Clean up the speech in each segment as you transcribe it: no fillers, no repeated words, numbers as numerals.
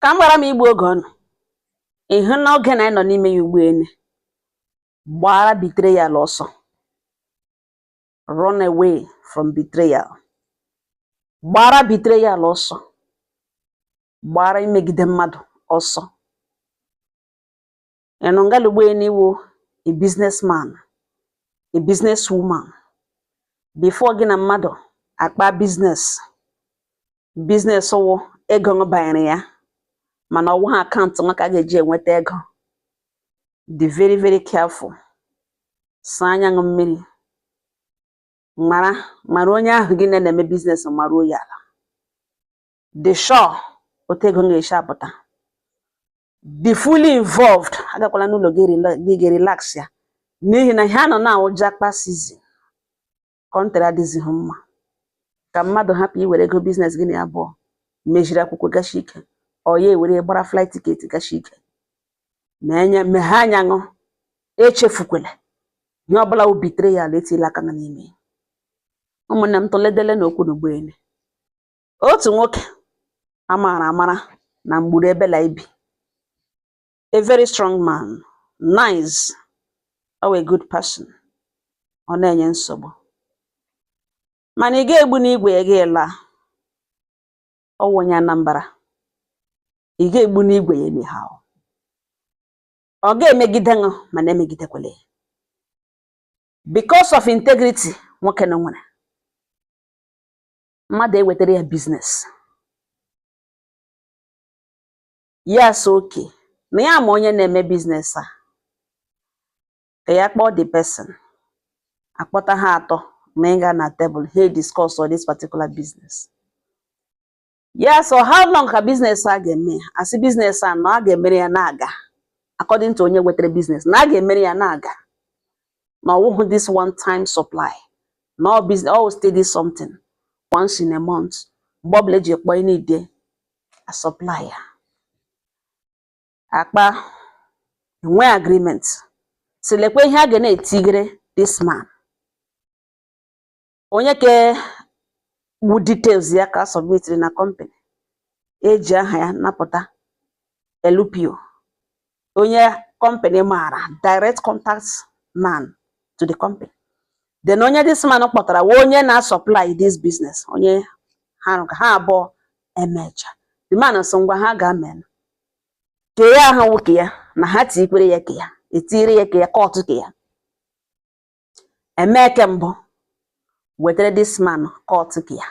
Ka m gbara m igbu oge ọnụ ịhụ na oge na anyị nọ n'ime ya ugbu ene gbara betrayal ọsọ. Run away from betrayal. Gbara betrayal ọsọ, gbara imegide mmadụ ọsọ. Ịnụ ngalugbo iwu, a businessman, a businesswoman, before gị na mmadụ akpa business, business wụ ego ṅụ banyere ya, mana ọwụ ha account nwa ka a ga-eji enweta ego. Dị very very careful. Saa anya ṅụ mmiri, mara mara onye ahụ gị na-eme business, maruo ya ala. Dị sure otu ego ga-esi apụta. Be fully involved. Agakwala n'ụlọ gị gị ga-relax ya, n'ihi na ihe a nọ na-awụ japa season. Country adịzighị mma ka mmadụ hapụ iwere ego business gị na ya abụọ mejiri akwụkwọ gashi ike, ọ ya ewere gbara flight ticket gashi ike. Ma enye meghee anya ṅụ, echefukwala ihe ọbụla wụ betrayal, etila aka na n'ime. Ụmụnne m, tụledele na okwu n'ugboene. Otu nwoke a maara amara na mgburu ebela ibi, a very strong man, nice, oh, a good person, ọ na-enye nsogbu, mana ị ga-egbu n'igwe ya gị laa. Ọ wụ onye Anambra. Ị ga-egbu n'igwe ya anyhow. Ọ ga-emegide ṅụ, mana emegidekwala ya because of integrity nwoke na nwere. Mmadụ ewetara ya business ya, so okay, na ya ma onye na-eme business a, ka ya kpọọ the person, akpọta ha atọ ma ị gaa na table, ha discuss on this particular business. Ya so, how long ka business a ga-eme? Asị business a na a ga-emere ya na-aga, according to onye wetara business, na a ga-emere ya na-aga, na ọwụhụ this one time supply, na all business all steady something, once in a month, mgbe ọbụla eji kpọọ n'ide a supply ya. Akpa nwee agreement, si lekwa ihe a ga na-etigere this man, onye ke wu details ya ka a submitiri na company eji aha ya napụta LPO, onye company maara, direct contact man to the company. Then onye this man kpọtara wụ onye na-supply this business, onye ha rụ ka ha abụọ emecha. The man sị ngwa, ha ga-amen ke ya ahụ nwoke ya na ha tikwere ya ke ya, etiri ya ke ya kọtụ ke ya eme ke mbụ, wetara this man kọtụ ke ya.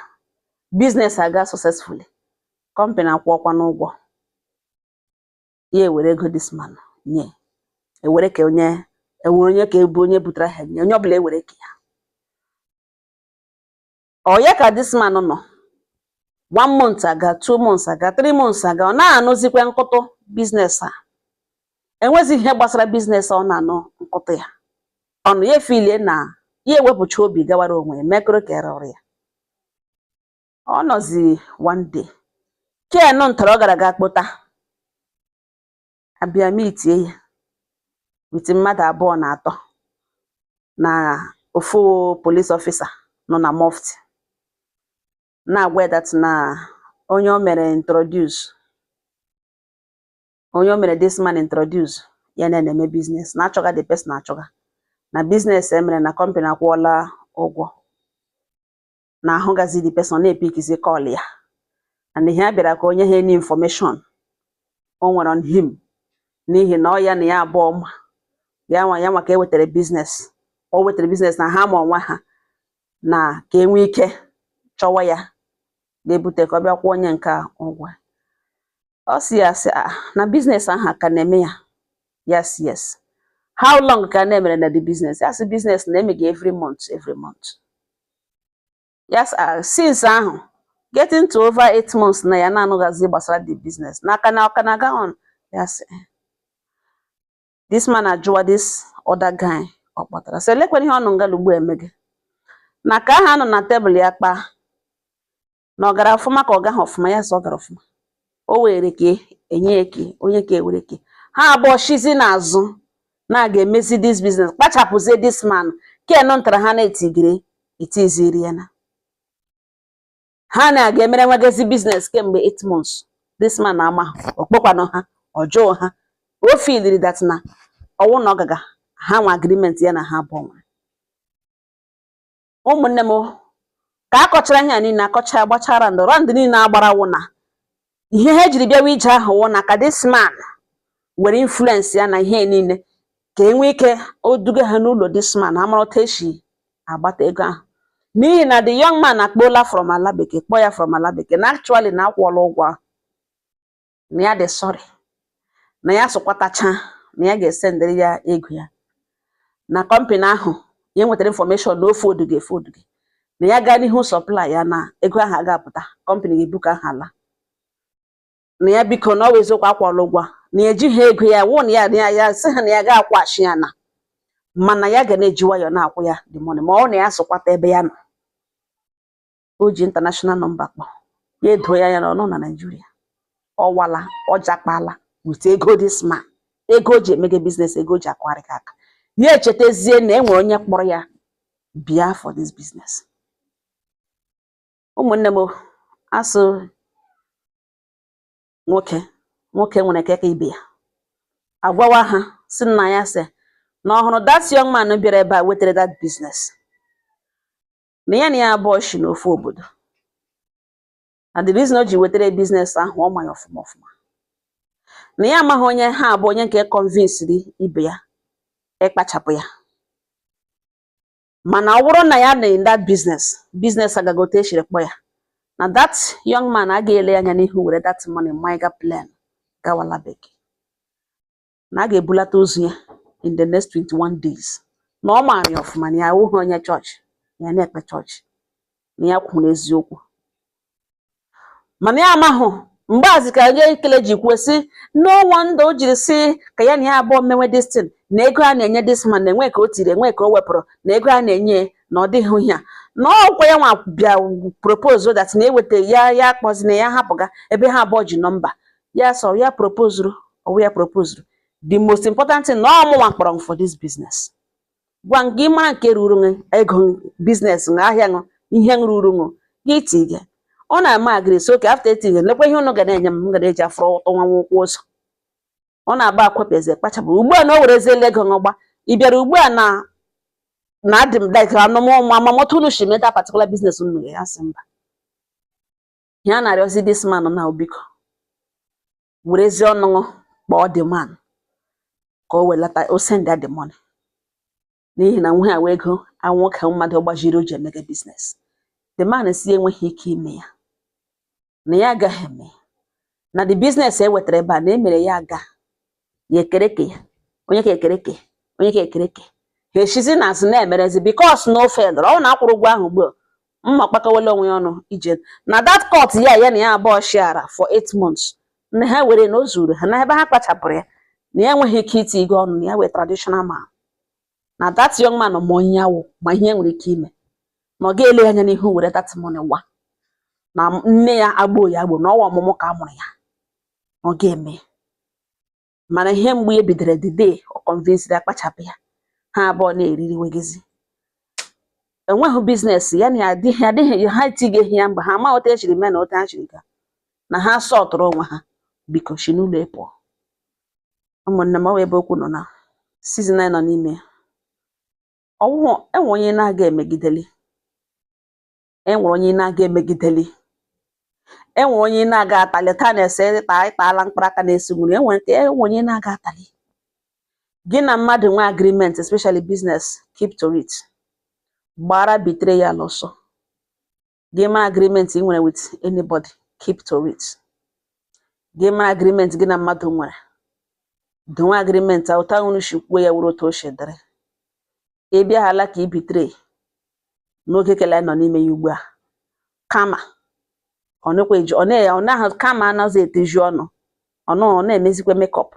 Business aga successfully, company akwụọkwa n'ụgwọ ya, ewere ego this man nye, ewere ka onye ewere, onye ka ebu onye butere ahịa nye, onye ọbụla ewere ke ya. Ọ ya ka this man nọ, one month aga, 2 months aga, 3 months aga, ọ na-anụzikwe nkụtụ business a. Enwezi ihe gbasara business a ọ na-anụ nkụtụ ya. Ọnụ ya efilie na ya ewepụcha obi gawara onwe ya, mekọrọ ka ọrụ ya. Ọ nọzi one day, ken ntara ọ gara ga kpụta abịa mitie ya with mmadụ abụọ na atọ na ofu police officer nọ na mufti, na-agwa ya that na onye o mere introduce, onye o mere this man introduce ya na na-eme business, na achọga the person, achọga na business emere na company akwụọla ụgwọ, na ahụgazi the person na-epikizi call ya, and ihe a bịara ka onye ha any information o nwere on him, n'ihi na ọ ya na ya abụọ ma ya nwa ya nwa ka e wetara business, o wetara business na ha ma onwe ha, na ka e nwee ike chọwa ya ga-ebute ka ọ bịa kwụọ onye nke a ụgwọ. Ọ sị ya sị, "Ah, na business ahụ ka na-eme ya?" Yes. How long ka na-emere na the business? Ya sị business na-eme gị every month, every month. Yes, since ahụ, getting to over 8 months na ya na-anụghazi gbasara the business n'aka na ọka na-aga on. Ya sị this man ajụwa this other guy ọ kpọtara, sị elekwana ihe ọ nọ ngala ugbu a eme gị, na ka aha nọ na tebụl ya kpaa, na ọ gara ọfụma ka ọ gaghị ọfụma. Ya sị ọ gara ọfụma, o were ka enye ya ke onye ka ewere ke ha abụọ shizi n'azụ na ga-emezi this business, kpachapụzie this man ken ntara ha na-etigiri etiziri ya na ha na-aga emere nwegezi business kemgbe 8 months. This man ama ọkpọkwanụ ha ọjọọ ha. O feeliri that na ọwụ na ọ gaga ha nwe agreement ya na ha abụọ nwere. Ụmụnne m, ka a kọchara ihe a niile, akọcha gbachara ndụ round niile agbara, wụ na ihe ha ejiri bịawa ije ahụ wụ na ka this man were influence ya na ihe niile ka e nwee ike o duga ha n'ụlọ this man, ha mara otu esi agbata ego ahụ, n'ihi na the young man akpọla from ala bekee, kpọọ ya from ala bekee na actually na akwụọla ụgwọ ahụ, na ya dị sorry, na ya sụkwatacha, na ya ga-esendịrị ya ego ya na company ahụ. Ya nwetara information na ofe oduge efe oduge, na ya gaa n'ihu supply ya na ego ahụ aga-apụta, company ga-ebuka ahụ ala, na ya biko, na ọ bụ eziokwu akwụọla ụgwọ, na ya ejighị ego ya wụ na ya na ya ya sị ha na ya ga-akwụghachi ya, na mana ya ga na-eji nwayọọ na-akwụ ya the money ma ọ na ya sụkwata ebe ya nọ. O ji international number kpọ ya, edo ya anya na ọ nọ na Naịjirịa. Ọ wala, ọ jakpala with ego this man, ego o ji emege business, ego o ji akwagharị aka ya. Echetazie na e nwere onye kpọrọ ya bịa for this business. Ụmụnne m, asụ nwoke nwoke nwere keke ibe ya agwawa ha si nna ya sị na ọhụrụ that young man bịara ebe a wetara that business, na ya na ya abụọ shi n'ofu obodo, na the reason o ji wetara business ahụ, ọ ma ya ọfụma ọfụma, na ya amaghị onye ha abụọ, onye nke convinced ibe ya ịkpachapụ ya. Mana ọ bụrụ na ya na in that business, business agaghị otu esiri kpọ ya, na that young man agaghị ele anya n'ihu were that money maiga plan gawala bekee, na a ga-ebulata ozu ya in the next 21 days, na ọ maara ya ọfụma, na ya awụghị onye chọọchị, ya na-ekpe chọọchị, na ya kwuru eziokwu. Mana ya amahụ mgbazi ka onye ekele ji kwuo sị no wonder o jiri sị ka ya na ya abụọ mewe this thing, na ego a na-enye this man na enwe ka o tiri, enwe ka o wepụrụ na ego a na-enye, na ọ dịghị ihe a na ọkwa ya nwa bịa propose that na eweta ya, ya akpọzi na ya hapụga ebe ha abụọ ji nọmba ya, sọ ya proposuru ọwụ ya proposuru. The most important thing na ọ mụnwa kpọrọ m for this business. Gwa m gị mara nke ruru gị, ego business ṅụ, ahịa ṅụ, ihe ruru ṅụ gị tige. Ọ na-ama agree so okay, after etinye, lekwa ihe unu ga na-enye m, m ga na-eji afụrụ ụtọ nwa nkwụ ụzọ. Ọ na-agba akwepịazi kpachapụ ugbu a na o wereziela ego ṅụgba. Ị bịara ugbu a na na adị m like anụmụmụ amamoto unu si mee that particular business unu mere. Ya sị mba, ihe a na-arịọzi this man na biko werezie ọnụ kpọọ the man ka o welata o send ya the money, n'ihi na nwe a wee ego nwoke mmadụ gbajiri o ji emege business. The man si enweghị ike ime ya, na ya agaghị eme ya, na the business e wetara ebe a na emere ya aga ya ekereke ya, onye ka ekereke, onye ka ekereke ha eshizi na azụ na-emerezi because na ofe dọrọ ọ na-akwụrụ ụgwọ ahụ ugbu a mma kpakọwala onwe ya ọnụ ije na that court ya, ya na ya abụọ shiara for 8 months, na ha were na o zuru ha na ebe ha kpachapụrụ ya, na ya enweghị ike iti ego ọnụ, na ya wee traditional man, na that young man ma onye ya wụ, ma ihe nwere ike ime, na ọ ga-ele anya n'ihu were that money wa na nne ya agboo ya agbo na ọwa ọmụmụ ka a mụrụ ya, ọ ga-eme. Mana ihe mgbu ya bidoro the day ọ convince ya kpachapụ ya, ha abụọ na-eriri wegezi enweghị business ya na adịghị adịghị ha etighị ya mgbe ha ama otu echiri mee na otu ha chiri gaa na ha sọtụrụ onwe ha. Biko si n'ụlọ ị pụọ. Ụmụnne m, ọ wụ ebe okwu nọ na season anyị nọ n'ime ya. Ọwụhụ enwe onye na-aga emegideli, enwere onye na-aga emegideli, enwere onye na-aga atali taa na-ese ịta ịtaala mkpụrụ aka na-esi nwere enwere nke enwe onye na-aga atali. Gị na mmadụ nwee agreement, especially business, keep to it. Gbara betrayal ọsọ. Gị mara agreement ị nwere with anybody, keep to it. Gị mara agreement gị na mmadụ nwere, dowe agreement a otu ahụ unu si kwuo ya wuru otu o si dịrị. Ị bịaghala ka i betray n'oge kele anyị nọ n'ime ya ugbu a, kama ọ nọkwa eji ọ na ọ naghị kama anaghịzi eteju ọnụ, ọ nọ ọ na-emezikwa makeup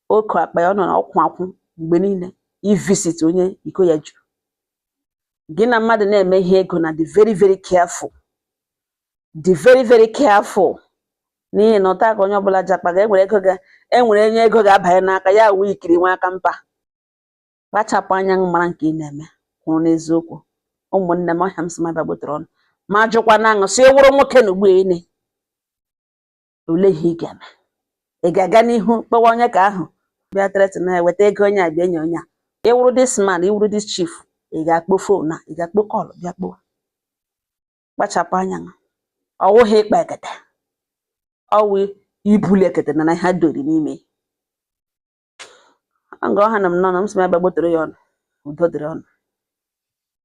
oku akpa ya, ọ nọ na ọkwụ akwụ mgbe niile ivisit onye iko ya juru. Gị na mmadụ na-eme ihe ego na dị very very careful, dị very very careful, n'ihi na ụta ka onye ọbụla ji akpa ga enwere ego ga enwere onye ego ga-abanye n'aka ya wee ikiri nwa aka mpa. Kpachapụ anya mara nke ị na-eme, kwụrụ n'eziokwu. Ụmụnne m, ọhịa m sị m abịa gbutere ọnụ ma jụkwa na aṅụ si ewuru nwoke na ugbu a ene. Olee ihe ị ga-eme? Ị ga-aga n'ihu kpọwa onye ka ahụ bịa threaten na weta ego onye a bịa nye onye a? Ịwụrụ this man, ịwụrụ this chief, ị ga-akpọ phone a, ị ga-akpọ call bịa kpọọ. Kpachapụ anya. Ọ wụghị ịkpa ekete, ọ wụ ibuli ekete na ihe dori n'ime nga ọha na m nọ na m sị m ebe gbotoro ya ọnụ. Udo dịrị ọnụ.